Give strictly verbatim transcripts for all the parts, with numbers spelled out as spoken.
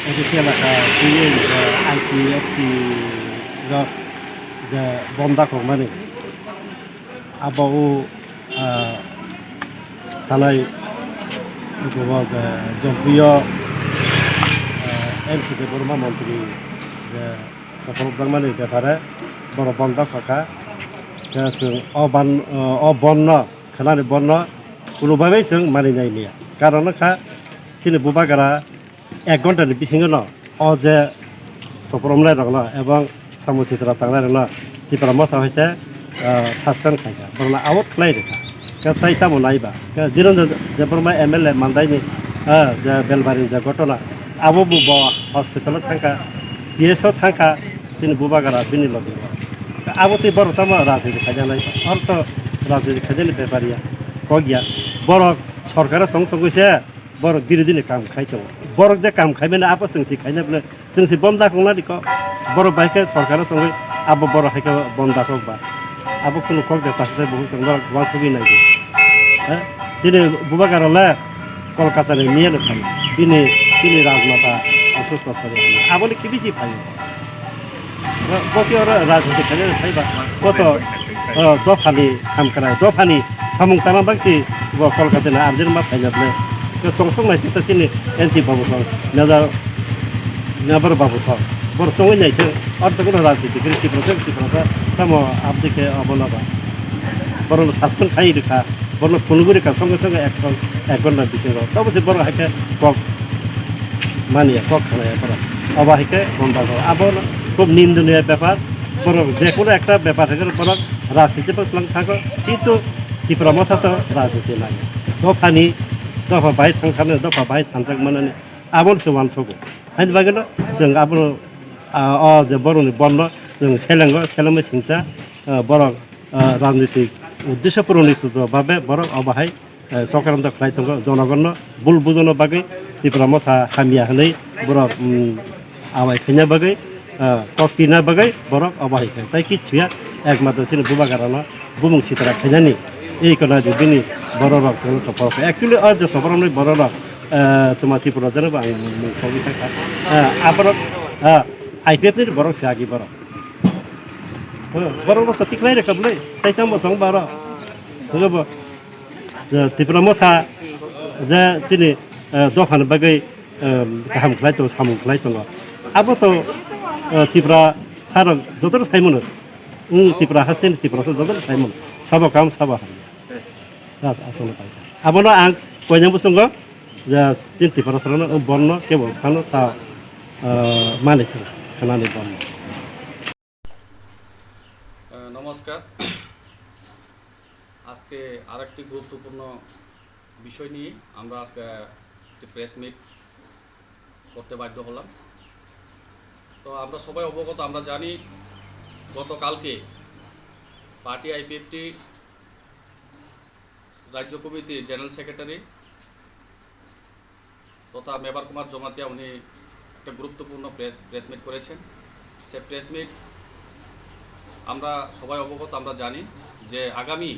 A D C elaka twiwi je I P F T rok je bonda kokmani, abo o, ah, thanai abo je Jompuio, ah, N C Debbarma montri je sokorok nangmani bepare borok bonda kokha. Khe chwng o ban, o bonno, khanani bonno kunubabai chwng mani nai maya. Karon wngkha chini bubagra ek ghonta ni bisingo no o je sopromnai rokno ebong samung sitra tangnai rokno Tipra Motha hoite, ah, suspend khaikha, borokno out khlai rwkha. Khe tai tamo naiba, khe Dhiranjan Debbarma M L A mandaini, ah, je Belbari je ghotona, abo bo, bo hospital o thangkha, P S o thangkha, chini bubagra bini logi. Abo tei borok tamo rajniti khainai, oro to rajniti khainani bepar ya, kok ya, borok sorkaro tong tongwi se. Borok birodini kam khai tongo. Borok je kam khaimani abo chwng si khaina bwle, chwng si bonda koknani kok. Borok bai khe sorkaro tongwi abo borok hai khe bonda kok ba. Abo kunu kok de ta se bo chwng borok uansugwi nai di. He? Chini bubagra le Kolkata ni miya no phai. Bini, bini rajmata osusto sari. Aboni kibisi phai. Bo khe oro rajniti khainai sai ba. Koto, o, dophani hamkrai, dophani samung tana bangsi bo Kolkata ni arjin ma phaina bwle. Ke songsong nai chita chini N C babu song, naja, nabar babu song. Bor songwi nai khe, ar to kono rajniti kiri Tipra se, Tipra se, tamo abdi khe obo na ba. Borok suspend khai rikha. Borno phunugwi rikha, songe songe action, ek ghonta bisingo. Tabo se borok hai khe kok manya, kok khanaya borok. Obo hai khe ghonta kok. Abo khub nindoniya bepar. Borok je kono ekta bepar hai khe borok rajniti bo twlang thango. Kintu Tipra Motha to rajniti nai. Dophani, dopha bai thang thani, dopha bai thanjak manani. Abo se uansogo. Haini bagwi no chwng abono, ah, o je borokni bonno chwng selengo, selengma singsa, ah, borok ah, rajnitik uddesho puronitu babe borok obo hai, eh, chokranto khlai tongo, jonogonno bul bujono bagwi Tipra Motha hamya hwnwi borok, mm, awai khaina bagwi, ah, kok pina bagwi borok obo hai khe. Tai kichhuya ekmatro chini bubagrano bumung sitra khainani ei kono di bini bororok chwngno soporok. Actually, o je soporoknwi bororok, eh, tuma Tripura jani bo ang mung thogwi thangkha. Eh, aborok, ah, I P F ni borok se agi borok. Borok no tikhlai rwkha bwle, tai tamo tong baro. Hwnkhe bo, eh, Tipra Motha je chini, eh, dophani bagwi, eh, kaham khlai tongo, samung khlai tongo. Abo to, eh, Tipra sarok jotono sai mano. Wng Tipra hasteni Tipra sa jotono sai mano. Sabo kaham, sabo hamya. As-, aswkno paikha. Abono ang koinai bwsongo je chini Tipra sarokno, wng bonno kebo phano ta, eh, manwi thang khanani bonno. আহ, নমস্কার। আজকে আরেকটি গুরুত্বপূর্ণ বিষয় নিয়ে আমরা আজকে একটি press meet করতে বাধ্য হলাম। তো আমরা সবাই অবগত, আমরা জানি গতকালকে পার্টি আইপিএফটি রাজ্য কমিটির জেনারেল সেক্রেটারি তথা মেবার কুমার জমাতিয়া উনি একটা গুরুত্বপূর্ণ প্রেস, প্রেস মিট করেছেন। সে প্রেস মিট আমরা সবাই অবগত, আমরা জানি যে আগামী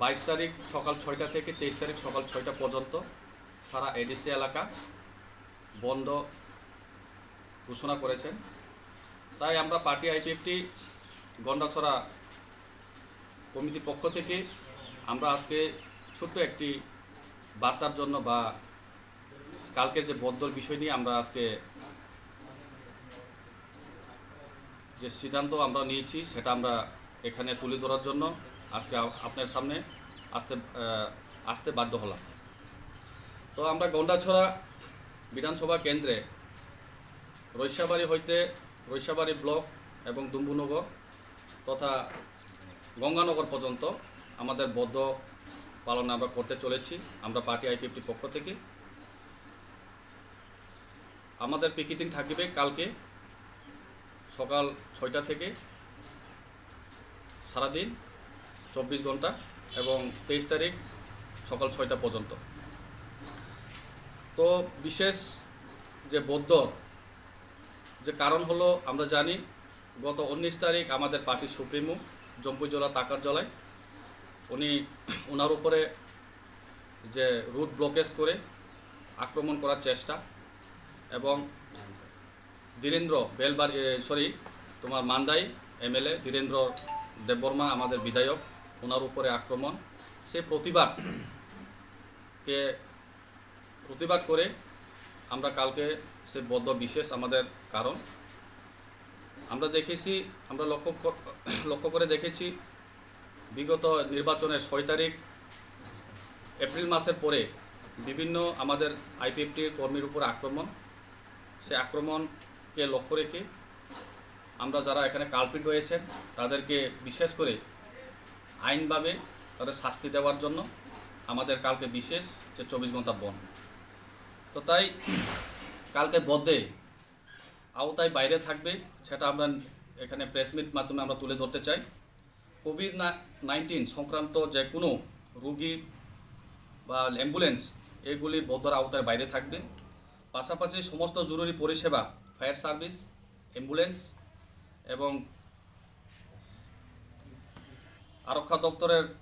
বাইশ তারিখ সকাল ছয়টা থেকে তেইশ তারিখ সকাল ছয়টা পর্যন্ত সারা এডিসি এলাকা বন্ধ ঘোষণা করেছেন। তাই আমরা পার্টি আইপিএফটি গন্ডাছড়া কমিটির পক্ষ থেকে আমরা আজকে ছোট্ট একটি বার্তার জন্য বা কালকের যে বন্দর বিষয় নিয়ে আমরা আজকে যে সিদ্ধান্ত আমরা নিয়েছি, সেটা আমরা এখানে তুলে ধরার জন্য আজকে আ-, আপনার সামনে আসতে, আহ, আসতে বাধ্য হলাম। তো আমরা গন্ডাছড়া বিধানসভা কেন্দ্রে রৈশাবাড়ি হইতে রৈশাবাড়ি ব্লক এবং ডুম্বুনগর তথা গঙ্গানগর পর্যন্ত আমাদের বদ্ধ পালন আমরা করতে চলেছি, আমরা পার্টি আইপিএফটির পক্ষ থেকে। আমাদের পিকেটিং থাকবে কালকে সকাল ছয়টা থেকে সারাদিন, চব্বিশ ঘন্টা, এবং তেইশ তারিখ সকাল ছয়টা পর্যন্ত। তো বিশেষ যে বদ্ধ যে কারণ হলো, আমরা জানি গত উনিশ তারিখ আমাদের পার্টির সুপ্রিমো জম্পুইজলা তাকারজলায় উনি, ওনার উপরে যে রুট ব্লকেজ করে আক্রমণ করার চেষ্টা, এবং ধীরেন্দ্র বেলবাড়ি, এ, সরি, তোমার মান্দাই এমএলএ ধীরেন্দ্র দেববর্মা, আমাদের বিধায়ক, ওনার উপরে আক্রমণ। সে প্রতিবাদকে, প্রতিবাদ করে আমরা কালকে সে বদ্ধ বিশেষ আমাদের কারণ। আমরা দেখেছি, আমরা লক্ষ্য ক-, লক্ষ্য করে দেখেছি, বিগত নির্বাচনের ছয় তারিখ এপ্রিল মাসের পরে বিভিন্ন আমাদের আইপিএফটির কর্মীর উপর আক্রমণ। সে আক্রমণকে লক্ষ্য রেখে আমরা যারা এখানে কালপ্রিট রয়েছেন, তাদেরকে বিশেষ করে আইনভাবে তাদের শাস্তি দেওয়ার জন্য আমাদের কালকে বিশেষ যে চব্বিশ ঘন্টা বন্ধ। তো তাই কালকে বন্ধে আওতায় বাইরে থাকবে, সেটা আমরা এখানে প্রেস মিট মাধ্যমে আমরা তুলে ধরতে চাই। কোভিড না-, নাইনটিন সংক্রান্ত যে কোনো রোগী বা অ্যাম্বুলেন্স, এগুলি বন্ধর আওতার বাইরে থাকবে। পাশাপাশি সমস্ত জরুরি পরিষেবা, ফায়ার সার্ভিস, অ্যাম্বুলেন্স এবং আরক্ষা দপ্তরের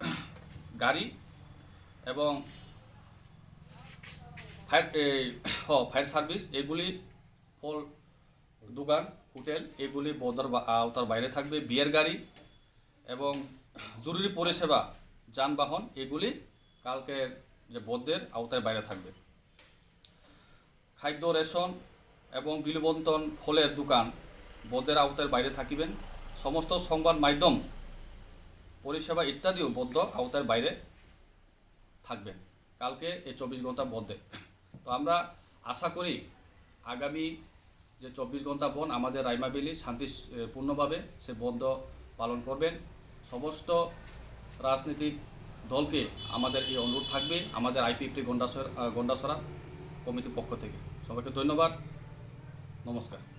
গাড়ি এবং ফায়ার, এই, হ, ফায়ার সার্ভিস, এগুলি, ফল দোকান, হোটেল, এগুলি বন্ধর বা-, আওতার বাইরে থাকবে। বিয়ের গাড়ি এবং জরুরি পরিষেবা যানবাহন, এগুলি কালকের যে বন্ধের আওতার বাইরে থাকবে। খাদ্য, রেশন এবং বিলবন্টন ফলের দোকান বন্ধের আওতার বাইরে থাকিবেন। সমস্ত সংবাদ মাধ্যম পরিষেবা ইত্যাদিও বন্ধ আওতার বাইরে থাকবেন কালকে এই চব্বিশ ঘন্টা বন্ধে। তো আমরা আশা করি আগামী যে চব্বিশ ঘন্টা বন্ধ আমাদের রাইমাবেলি শান্তি, এ, পূর্ণভাবে সে বন্ধ পালন করবেন। সমস্ত রাজনৈতিক দলকে আমাদের এই অনুরোধ থাকবে আমাদের আইপিএফটি গন্ডাছড়া, আহ, গন্ডাছড়া কমিটির পক্ষ থেকে। সবাইকে ধন্যবাদ, নমস্কার।